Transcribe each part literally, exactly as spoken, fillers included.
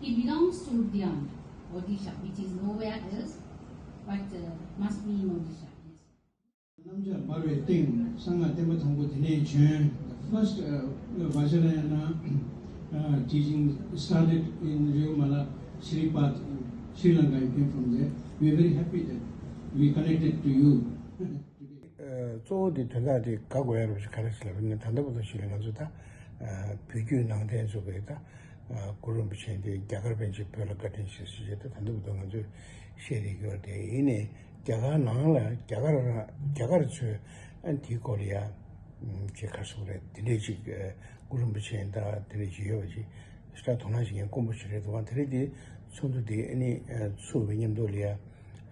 He belongs to Diyang, Odisha, which is nowhere else, but uh, must be in Odisha. Yes. གནམ་ལྕགས་འབར་བའི་སྟེང་གསང་སྔགས་བསྟན་པ་དང་པོ་དེ་ནས་བྱོན། The first uh, Vajrayana uh, teaching started in Revimala, Sripat, Sri Lanka. You came from there. We are very happy that we connected to you today. གཙོ་བོ་དེ་དོན་དག་དེ་ག་དགོས་ཡ་རུ་ཞིག་ག་རེ་ཟེར་ལབ་ན། ད་ལྟ་བར་དུ་ཞིག་ལ་ང་ཚོ་ད་བོད་བརྒྱུད་ནང་བསྟན་ཚོ་གི་ད་གུ་རུ་རིན་པོ་ཆེ་འདི་རྒྱ་གར་པཎ་ཆེན་བོད་ལ་བཀའ་དྲིན་ཆེ་ཟེར་བྱས་ད་ད་ལྟ་བར་དུ་ང་ཚོས་བཤད་བསྡད་ཀྱི་ཡོད་རེད། ཡིན་ནའི་རྒྱ་གར་ནང་ལ་རྒྱ་གར་རང་རྒྱ་གར་ཚོས་ཨ་འདིའི་སྐོར་ལ་ཡ་ཅིག་ག་རེ་ཟེར་དགོས་རེད། དེ་འདྲས་ཅིག་གུ་རུ་རིན་པོ་ཆེ་ད་དེ་འདྲས་ཅིག་ཡོད་པ་ཅིག་ཞེ་དྲག་དོ་སྣང་བྱེད་མཁན་དཀོན་པོ་ཞིག་རེད་འདུག་ག་དེ་རིང་དེ་ཚོགས་འདུ་དེ་ཨ་ནི་ཚུགས་པའི་མཉམ་དུ་ལ་ཡ་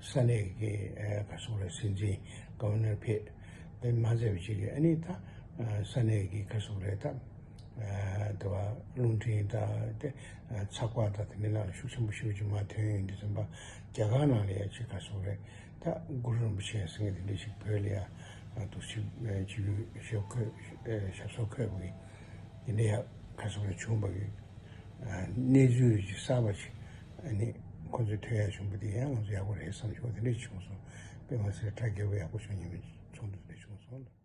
ས་གནས་ཀྱི་ཨ་ག་རེ་ཟེར་དགོས་རེད། སྲིད་འཛིན་གྷ་བར་ནར་ཕེབས། དེ་མ་ཟད་པ་ཅིག་གིས་ཨ་ནི་ད་ས་གནས་ཀྱི་ག་རེ་ཟེར་དགོས་རེད། ད་དེ་བ་རླུང་འཕྲིན་དང་དེ་ཚགས་པར་དང་དེ་འདྲའི་ནང་ཤུགས་ཆེན་པོ་ཞེ་པོ་ཅིག་མར་ཐོན་ཡོང་དུས་ཙམ་པ་རྒྱ་གར་ནང་ལ་ཡ་ཅིག་ག་རེ་ཟེར་དགོས་རེད། ད་གུ་རུ་རིན་པོ་ཆེ་ཟེར་མཁན་དེ་འདྲ་ཞིག་བོད་ལ་ཡ་འདུག་སེ་ཞིབ་འཇུག་ཞབས་ཁོག་ཞབས་སོར་འཁོད་པ་གི་དེ་འདྲ་ཡ་ག་རེ་ཟེར་དགོས་རེད། བྱུང་བ་གི་གནས་ཚུལ་ཅིག་གསར་པ་ཅིག་ཨ་ནི་ཁོ་ཚོས་ཐོས་ཡ་བྱུང་བ་དེ་ཡང་ང་ཚོ་ཡག་པོ་རེད་བསམ་བྱུང་། དེ་འདྲ་བྱུང་སོང་། དཔེ་མ་སྲིད་གྲ་རྒྱས་པོ་ཡག་པོ་བྱུང་། ཉི་མ་ཚོགས་འདུ་དེ་འདྲ་བྱུང་སོང་།